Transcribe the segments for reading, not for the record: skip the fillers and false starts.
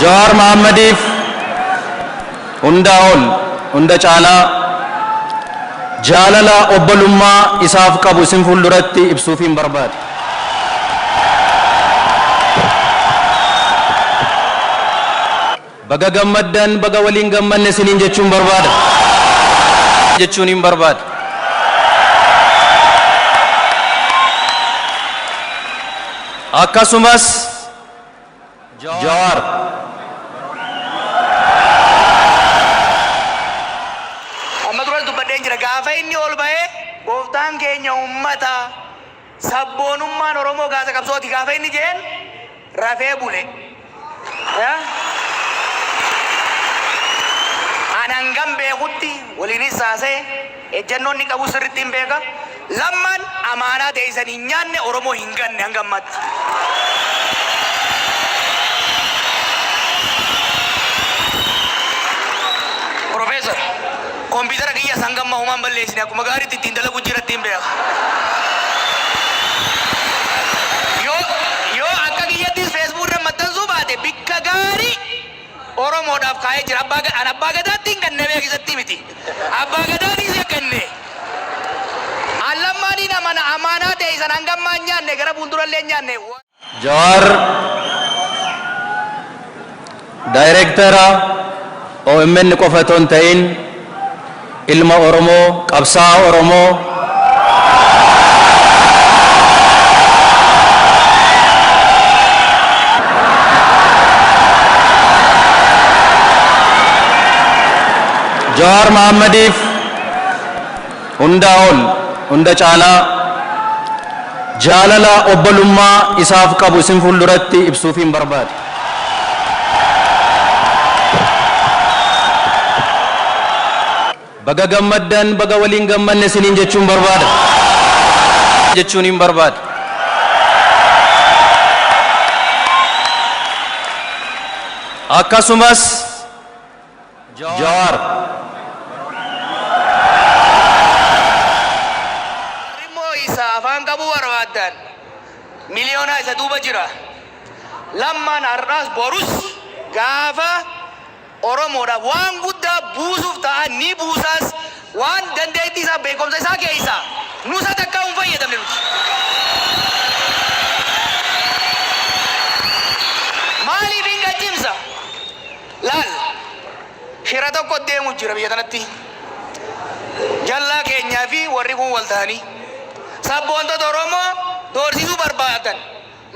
Jawaar Mahaammadiif hundaa ol hunda caalaa jaalala obbolummaa isaaf qabu isin fuulduratti ibsuufiin barbaada. Baga gammaddan, baga waliin gammanne isiniin jechuun barbaada. Jechuuniin barbaada. Akkasumas Jawaar. Amma duras dubbadheen jira. Gaafa inni ol ba'ee gooftaan keenya uummata sabboonummaan Oromoo gaasa qabsooti gaafa inni jeen rafee bule. An hangam beekutti waliinis haasa'e ejjennoo inni qabu sirriitti hin beeka. Lammaan amaanaa teessan hin nyaanne, Oromoo hin ganne hanga ammaatti. Profeesar, kompiitara kiyyas hanga ammaa homaa hin balleessine, akkuma gaariitti ittiin dalagu jira, ittiin beeka. Yoo akka kiyyattis Facebook irra maxxansuu baate bikka gaarii Oromoodhaaf kaa'ee jira. Abbaa an abbaa gadaatti hin ganne beekisatti miti. Abbaa gadaatis hin ganne. An Lammaaniin amana, amaanaa teessan hanga ammaa hin nyaanne, gara fuuldurallee hin nyaanne. Jawaar daayireektara OMN qofa otoo hin ta'in ilma Oromoo, qabsaa'aa Oromoo, Jawaar Mahaammadiif hundaa ol hunda caalaa jaalala obbolummaa isaaf qabu isin fuulduratti ibsuufiin barbaada. Baga gammaddan, baga waliin gammanne isiniin jechuun barbaada. Jechuuniin barbaada. Akkasumas Jawaar. Warri immoo isa afaan qabuu barbaaddan miliyoonaa isa duuba jira. Lammaan har'aas borus gaafa Oromoodhaaf waan guddaa buusuuf ta'a, ni buusaas, waan dandeettii isaa beekumsa isaa keessaa nusa takkaa hin fayyadamne nuti. Maaliif hin qaccimsa? Laal, shira tokko deemu jira biyya tanatti. Jallaa keenyaa fi warri kun wal ta'anii sabboontota Oromoo doorsisuu barbaadan,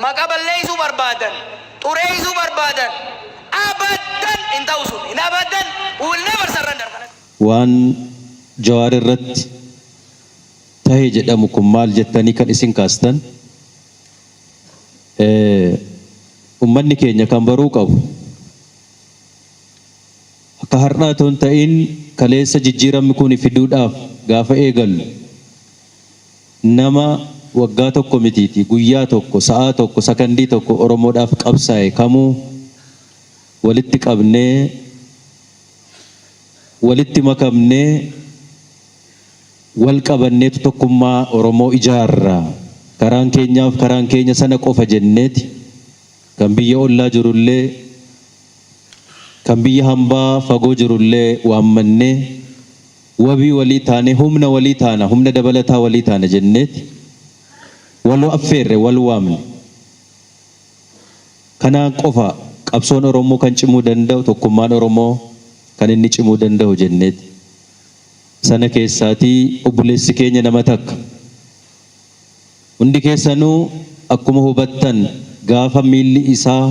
maqa balleessuu barbaadan, xureessuu barbaadan. Abadan hin ta'u sun. Hin abadan. We will never surrender kanatti. Waan Jawaar irratti tahe jedhamu kun maal jettanii kan isin kaastan, ummanni keenya kan baruu qabu akka har'aa otoo hin ta'in kaleessa jijjiiramni kun fiduudhaaf gaafa eegallu nama waggaa tokko mitiiti guyyaa tokko, sa'aa tokko, sakandii tokko Oromoodhaaf qabsaa'e kamuu walitti qabnee, walitti makamnee, wal qabanneetu tokkummaa Oromoo ijaarra. Karaan keenyaaf karaan keenya sana qofa jenneeti kan biyya ollaa jirullee kan biyya hambaa fagoo jirullee waammannee wabii walii taanee, humna walii taana, humna dabalataa walii taana jenneeti wal affeerre, wal waamne. Kanaan qofa qabsoon Oromoo kan cimuu danda'u, tokkummaan Oromoo kan inni cimuu danda'u jenneeti. Sana keessaatii obboleessi keenya nama takka. Hundi keessanuu akkuma hubattan gaafa miilli isaa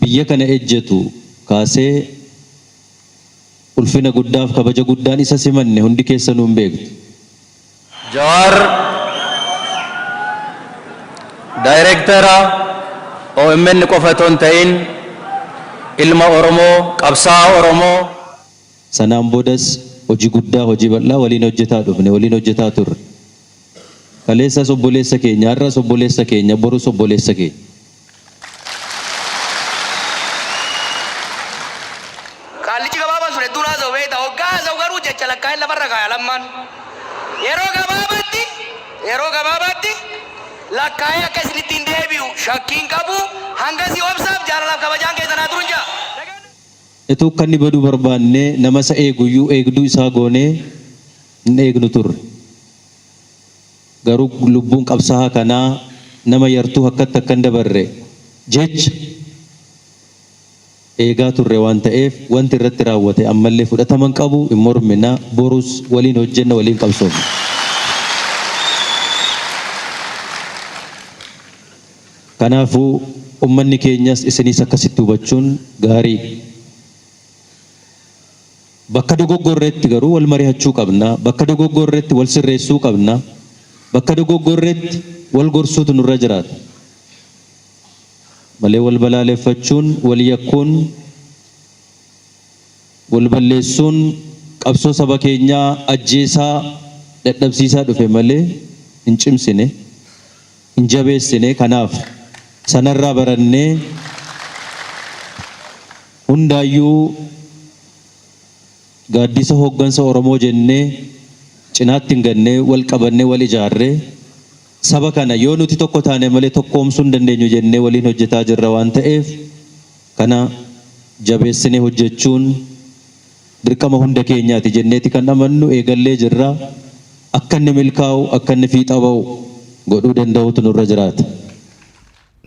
biyya kana ejjetu kaasee ulfina guddaaf kabaja guddaan isa simanne, hundi keessanuu hin beektu. Jawaar daayireektara OMN qofa otoo hin ta'in ilma Oromoo, qabsaa'aa Oromoo, Sanaan boodas hojii guddaa, hojii bal'aa waliin hojjetaa dhufne, waliin hojjetaa turre. Kaleessas obboleessa keenya, har'as obboleessa keenya, borus obboleessa keenya. Qaallichi gabaabaan sun hedduun haasa'u beekta. Hoggaa haasa'u garuu jecha lakkaa'ee lafarra kaaya Lammaan. Yeroo gabaabaatti yeroo gabaabaatti Lakkaa'ee akka isinitti hin deebi'u shakkii hin qabu. Hangasii obsaaf jaalalaaf kabajaan keessan haa turun ja'a. Utuu akka inni baduu barbaannee nama isa eeguyyuu eegduu isaa goonee hin eegnu turre. Garuu lubbuun qabsaa'aa kanaa nama yartuu akkatti akka hin dabarre jecha eegaa turre waan ta'eef, wanti irratti raawwate ammallee fudhatama hin qabu, hin mormina, borus waliin hojjenna, waliin qabsoofna. Kanaafuu ummanni keenyas isinis akkasitti hubachuun gaarii. Bakka dogoggorretti garuu wal marihachuu qabna, bakka dogoggorretti wal sirreessuu qabna, bakka dogoggorretti wal gorsuutu nurra jiraata. Malee wal balaaleffachuun, wal yakkuun, wal balleessuun qabsoo saba keenyaa ajjeesaa, dadhabsiisaa dhufe malee hin cimsine, hin jabeessine. Kanaaf sanarraa barannee hundaayyuu gaaddisa hooggansa Oromoo jennee cinaatti hin gannee, wal qabannee, wal ijaarree, saba kana yoo nuti tokko taane malee tokkoomsuu hin dandeenyu jennee waliin hojjetaa jirra waan ta'eef, kana jabeessinee hojjechuun dirqama hunda keenyaati jenneeti kan amannu. Eegallee jirra. Akka inni milkaa'u, akka inni fiixa ba'u godhuu danda'utu nurra jiraata.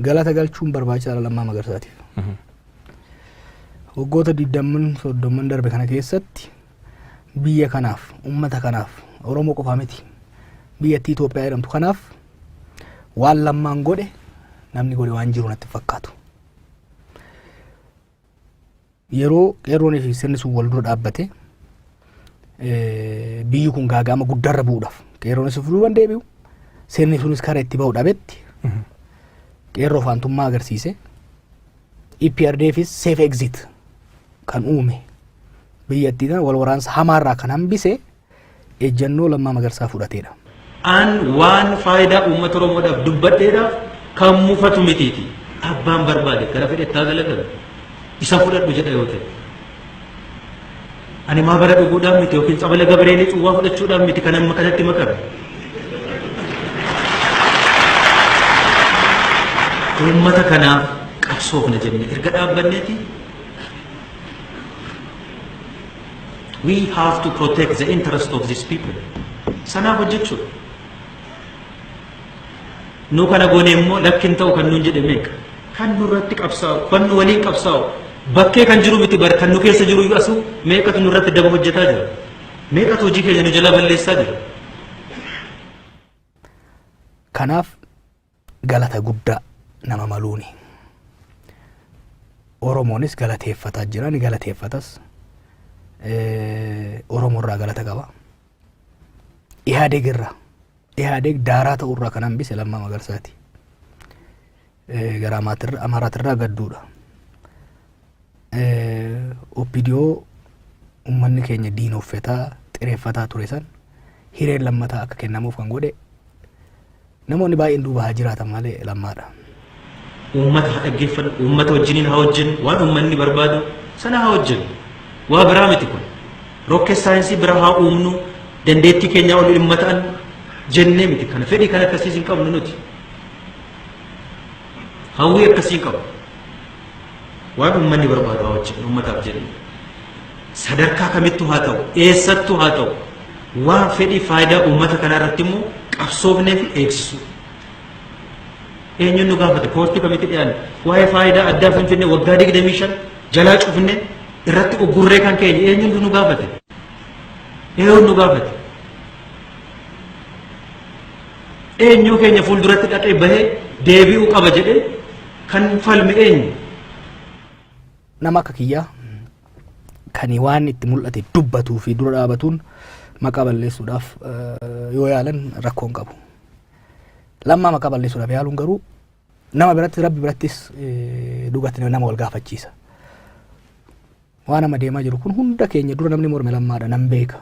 Galata galchuun barbaachisaadha Lammaa Magarsaatiif. Waggoota 20, 30n darbe kana keessatti biyya kanaaf, uummata kanaaf, Oromoo qofaa miti, biyyattii Itoophiyaa jedhamtu kanaaf waan Lammaan godhe namni godhe waan jiru natti hin fakkaatu. Yeroo qeerroonii fi sirni sun wal dura dhaabbate, biyyi kun gaaga'ama guddaarra bu'uudhaaf, qeerroonis of duuban deebi'u, sirni sunis karaa itti ba'u dhabetti, qeerroo faantummaa agarsiise, EPRDFis safe exit kan uume, biyyattii tana wal waraansa hamaarraa kan hambise ejjannoo Lammaa Magarsaa fudhateedha. An waan faayidaa uummata Oromoodhaaf dubbadheedhaaf kan mufatu mitiiti. Abbaan barbaade gara fedhetti haa galagalu. Isa fudhadhu jedha yoo ta'e. Ani maa bara dhuguudhaan miti yookiin tsabala Gabireelii cuwwaa fudhachuudhaan miti kan amma kanatti makame. Uummata kanaaf qabsoofna jenne erga dhaabbanneeti, we have to protect the interest of these people. Sanaaf hojjechuudha. Nu kana goone immoo lakki hin ta'u kan nuun jedhe meeqa? Kan nurratti qabsaa'u, kan nu waliin qabsaa'u, bakkee kan jiru miti bar, kan nu keessa jiru iyyuu asuu meeqatu nurratti daba hojjetaa jira? Meeqatu hojii keenya nu jalaa balleessaa jira? Kanaaf galata guddaa nama maluuni. Oromoonis galateeffataa jira, ni galateeffatas. Oromoo irraa galata qaba. Ihaadeeg irraa, Ihaadeeg daaraa ta'uu irraa kan hambise Lammaa Magarsaati. Gara Amaaraatirraa gadduudha. OPDO uummanni keenya diinoffetaa, xireeffataa ture san hireen lammataa akka kennamuuf kan godhe, namoonni baay'een duuba haa jiraatan malee, Lammaadha. Uummata haa dhaggeeffannu, uummata wajjiniin haa hojjennu, waan uummanni barbaadu sana haa hojjennu. Waa biraa miti kun. Rocket science biraa haa uumnu, dandeettii keenyaa ol dhimma ta'an jennee miti kana. Fedhii kan akkasiis hin qabnu nuti. Hawwii akkasii hin qabu. Waan uummanni barbaadu haa hojjennu, uummataaf jennee. Sadarkaa kamittuu haa ta'u, eessattuu haa ta'u, waan fedhii faayidaa uummata kanaa irratti immoo qabsoofnee fi eegsisuu. Eenyuun nu gaafate? Koortii kamitti dhiyaanne? Waa'ee faayidaa addaa Finfinnee waggaa 25 jalaa cufne irratti uggurree kan keenya eenyuun nu gaafate? Eenyuun nu gaafate? Eenyuu keenya fuulduratti dhaqee bahee deebi'uu qaba jedhee kan falme eenyu? Nama akka kiyyaa kan waan itti mul'ate dubbatuu fi dura dhaabatuun maqaa balleessuudhaaf yoo yaalan rakkoon qabu. Lammaa maqaa balleessuudhaaf yaaluun garuu nama biratti, Rabbi birattis dhugatti nama wal gaafachiisa. Waan amma deemaa jiru kun hunda keenya dura namni morme Lammaadha, nan beeka.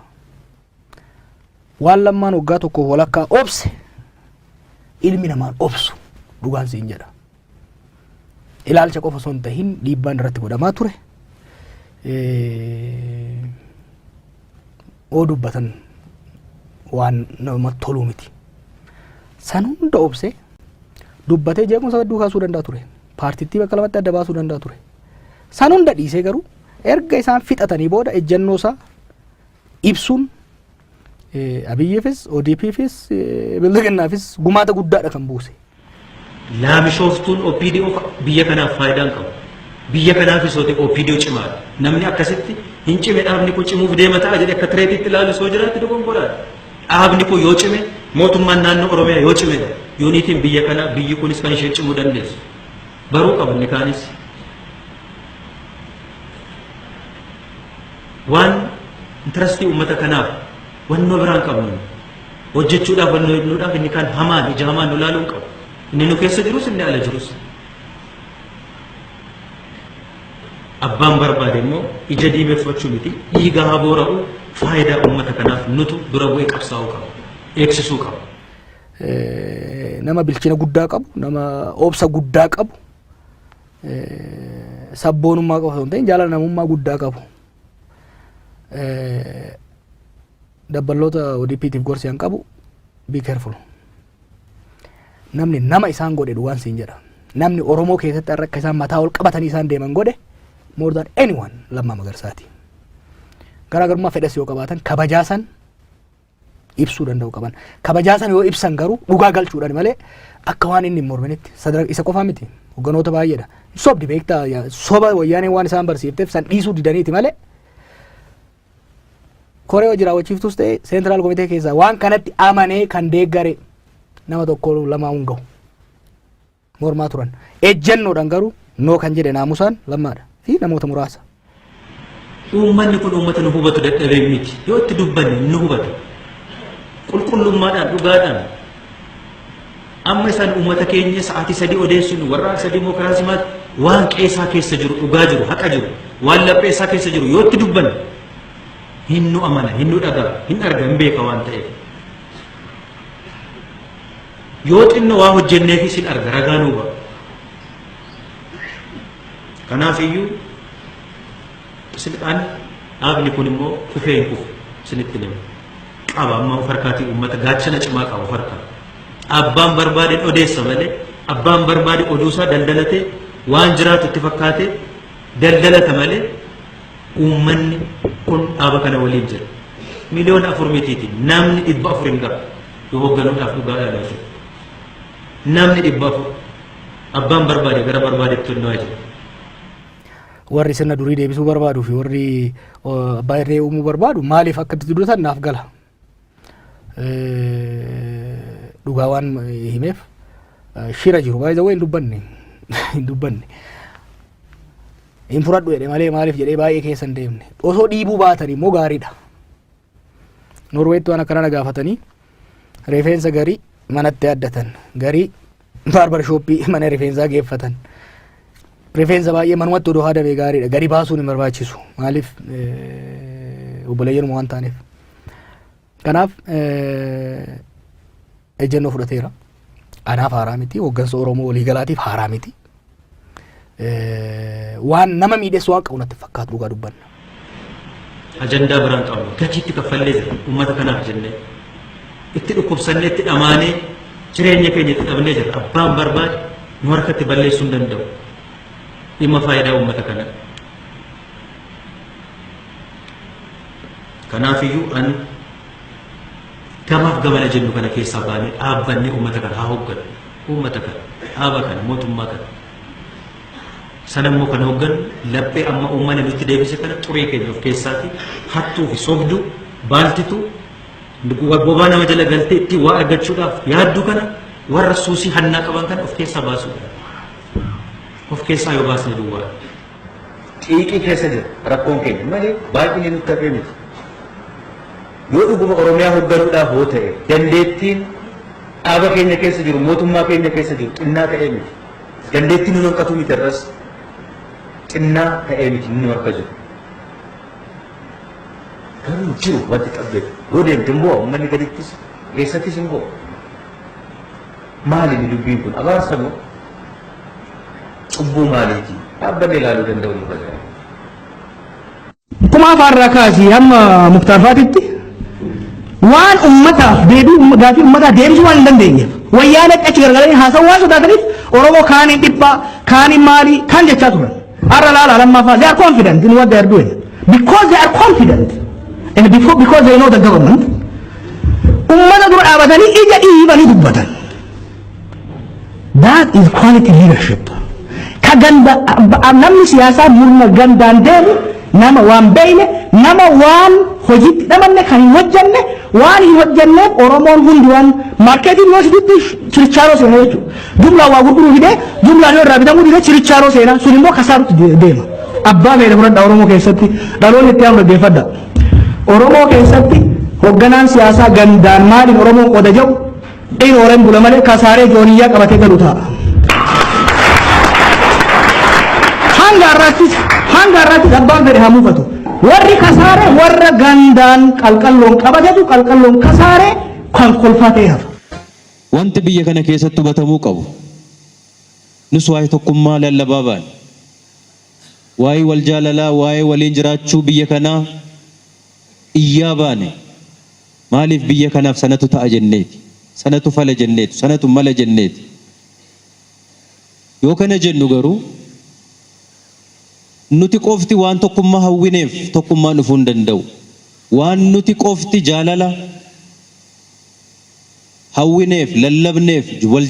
Waan Lammaan waggaa tokkoof walakkaa obse ilmi namaan obsu, dhugaan siin jedha. Ilaalcha qofa osoo hin tahin dhiibbaan irratti godhamaa ture. Oo dubbatan waan namatti toluu miti. San hunda obse. Dubbatee jeequmsa hedduu kaasuu danda'a ture. Paartittii bakka lamatti adda baasuu danda'a ture. San hunda dhiisee garuu erga isaan fixatanii booda ejjennoo isaa ibsuun Abiyyiifis, ODP'fis, Bilxiginnaafis gumaata guddaadha kan buuse. Laamishooftuun OPDO biyya kanaaf faayidaa hin qabu. Biyya kanaafis yoo ta'e OPDO cimaadha. Namni akkasitti hin cime, dhaabni kun cimuuf deema ta'a jedhee akka threatiitti ilaalu soo jiraatti dogongoraadha. Dhaabni kun yoo cime, mootummaan naannoo Oromiyaa yoo cime, unityiin biyya kanaa, biyyi kunis kan isheen cimuu dandeessu. Baruu qabu inni kaanis. Waan interestii uummata kanaaf wannoo biraan qabnu hojjechuudhaaf, wannoo hidhuudhaaf, inni kaan hamaan ija hamaan nu ilaaluu hin qabu. Inni nu keessa jirus, inni ala jirus. Abbaan barbaade immoo ija diimeffachuu miti, dhiiga haa boora'u, faayidaa uummata kanaaf nutu dura bu'ee qabsaa'uu qaba. Eegsisuu qaba. Nama bilchina guddaa qabu, nama obsa guddaa qabu, sabboonummaa qofa osoo hin ta'in jaalala namummaa guddaa qabu. Dabballoota ODP'tiif gorsi an qabu, be careful. Namni nama isaan godhe, dhugaan siin jedha. Namni Oromoo keessatti har'a akka isaan mataa ol qabatanii isaan deeman godhe more than anyone Lammaa Magarsaati. Garaagarummaa fedhas yoo qabaatan kabajaa san ibsuu danda'u qaban. Kabajaa san yoo ibsan garuu dhugaa galchuudhaan malee akka waan inni hin morminitti sadarkaa isa qofaa miti, hogganoota baay'eedha. Sobdi beektaa, soba wayyaaneen waan isaan barsiifteef san dhiisuu didaniiti malee koree hojii raawwachiiftus ta'e central committee keessaa waan kanatti amanee kan deeggare nama tokko lamaa hin gahu. Mormaa turan. Ejjennoodhaan garuu no kan jedhe naamusaan Lammaadha fi namoota muraasa. Uummanni kun uummata nu hubatu dadhabee miti. Yoo itti dubbanne nu hubatu. Qulqullummaadhaan, dhugaadhaan. Amma isaan uummata keenya sa'aatii 3 odeessuun warraaqsa dimookiraasii maal, waan qeesaa keessa jiru, dhugaa jiru, haqa jiru, waan laphee isaa keessa jiru yoo itti dubbanne hin nu amana, hin nu dhagaa, hin arga, hin beeka waan ta'eef. Yoo xinno waa hojjenneefis hin arga, ragaa nuu ba'a. Kanaaf iyyuu silxaan dhaabni kun immoo kufee hin kufu, isinitti hima. Qaba amma of harkaatii, uummata gaachana cimaa qaba of harkaa. Abbaan barbaade odeessa malee, abbaan barbaade oduusaa daldalatee waan jiraatu itti fakkaatee daldalata malee, uummanni kun dhaaba kana waliin jira. 4 miliyoona mitiiti, namni 400 hin gahu yoo hoogganuudhaaf dhugaadhaan hojjetu. Namni 400 abbaan barbaade gara barbaadetti honnaa jira. Warri sirna durii deebisuu barbaaduu fi warri abbaa irree uumuu barbaadu maaliif akka itti dubbatan naaf gala. Dhugaa waan himeef shira jiru baay'ee hin dubbanne, hin dubbanne. Hin fudhadhu jedhe malee maaliif jedhee baay'ee keessa hin deemne. Osoo dhiibuu baatan immoo gaariidha. Norweetti waan akkana na gaafatanii, rifeensa garii manatti addatan, garii barber shopii mana rifeensaa geeffatan. Rifeensa baay'ee manumatti odoo haadame gaariidha. Gadi baasuun hin barbaachisu. Maaliif, obboleeyyanuma waan taaneef. Kanaaf ejjennoo fudhateera. Anaaf haaraa miti. Hooggansa Oromoo waliigalaatiif haaraa miti. Waan nama miidhes waan qabu natti fakkaatu, dhugaa dubbanna. Ajandaa biraan qabnu, gatiitti kaffallee jira uummata kanaaf jennee itti dhukkubsannee, itti dhamaanee, jireenya keenya itti dhabnee jira. Abbaan barbaade nu harkatti balleessuu hin danda'u dhimma faayidaa uummata kanaa. Kanaafiyyuu ani gamaaf gamana jennu kana keessaa baanee dhaabbannee uummata kana haa hooggannu. Uummata kana, dhaaba kana, mootummaa kana. Sana immoo kan hooggannu laphee amma uummanni nutti deebise kana, xurii keenya of keessaati hattuu fi sobduu baaltitu bobaa nama jala galtee ittiin waa argachuudhaaf yaadduu kana, warra suusii hannaa qaban kana of keessaa baasuudha. Of keessaa yoo baasne duwwaa. Xiiqii keessa jira rakkoon keenya malee baay'inni nutti hafee miti. Yoo dhuguma Oromiyaa hoogganuudhaaf yoo ta'e, dandeettiin dhaaba keenya keessa jiru, mootummaa keenya keessa jiru xinnaa ta'ee miti. Dandeettiin nu hanqatu miti, irras xinnaa ta'ee miti inni harka jiru. Garuu jiru wanti qabbeetu. Yoo deemte immoo uummanni gadittis keessattis hin bo'u. Maali inni dubbiin kun, abaarsa moo cubbuu maaliiti? Dhaabbanni ilaaluu danda'u nurra jira. Kuma afaarraa kaasii hamma Muktaar Faatitti waan ummataaf deebii, gaafii ummataa deebisuu waan hin dandeenyeef. Wayyaanee achi garagalanii haasa'uu waan sodaataniif Oromoo kaaniin dhiphaa, kaaniin maalii, kaan jechaa turan. Har'a laala, lammaffaa, they are confident in what they are doing. Because they are confident and because they know the government, ummata dura dhaabatanii ija dhiibanii dubbatan. That is quality leadership. Ka ganda namni siyaasaa murna gandaan deemu, nama waan beeyne, nama waan hojiitti dhamanne, kan hin hojjanne, waan hin hojjanneef Oromoon hundi waan maarkeetiin yoo sitti chirichaaroo seena jechuudha. Jumlaan waa gurguruu fidee jumlaan yoo irraa bitamuu dide chirichaaroo seena, sun immoo kasaarutti deema. Abbaa feene fudhadha, Oromoo keessatti dhaloonni itti aanu dhaggeeffadha. Oromoo keessatti hoogganaan siyaasaa gandaan maaliin Oromoon qooda jedhu dhiin bula malee kasaaree jooniyyaa qabatee galu ta'a. Hanga har'aattis abbaan fedhe haa muufatu. Warri kasaare warra gandaan qalqalloon qabatetu qalqalloon kasaare kan kolfaa ta'e hafa. Wanti biyya kana keessatti hubatamuu qabu, nus waa'ee tokkummaa lallabaa baane. Waa'ee wal jaalalaa, waa'ee waliin jiraachuu biyya kanaa iyyaa baane. Maaliif? Biyya kanaaf sanatu ta'a jenneeti. Sanatu fala jenneeti. Sanatu mala jenneeti. Yoo kana jennu garuu nuti qofti waan tokkummaa hawwineef tokkummaan dhufuu hin danda'u. Waan nuti qofti jaalala hawwineef, lallabneef, wal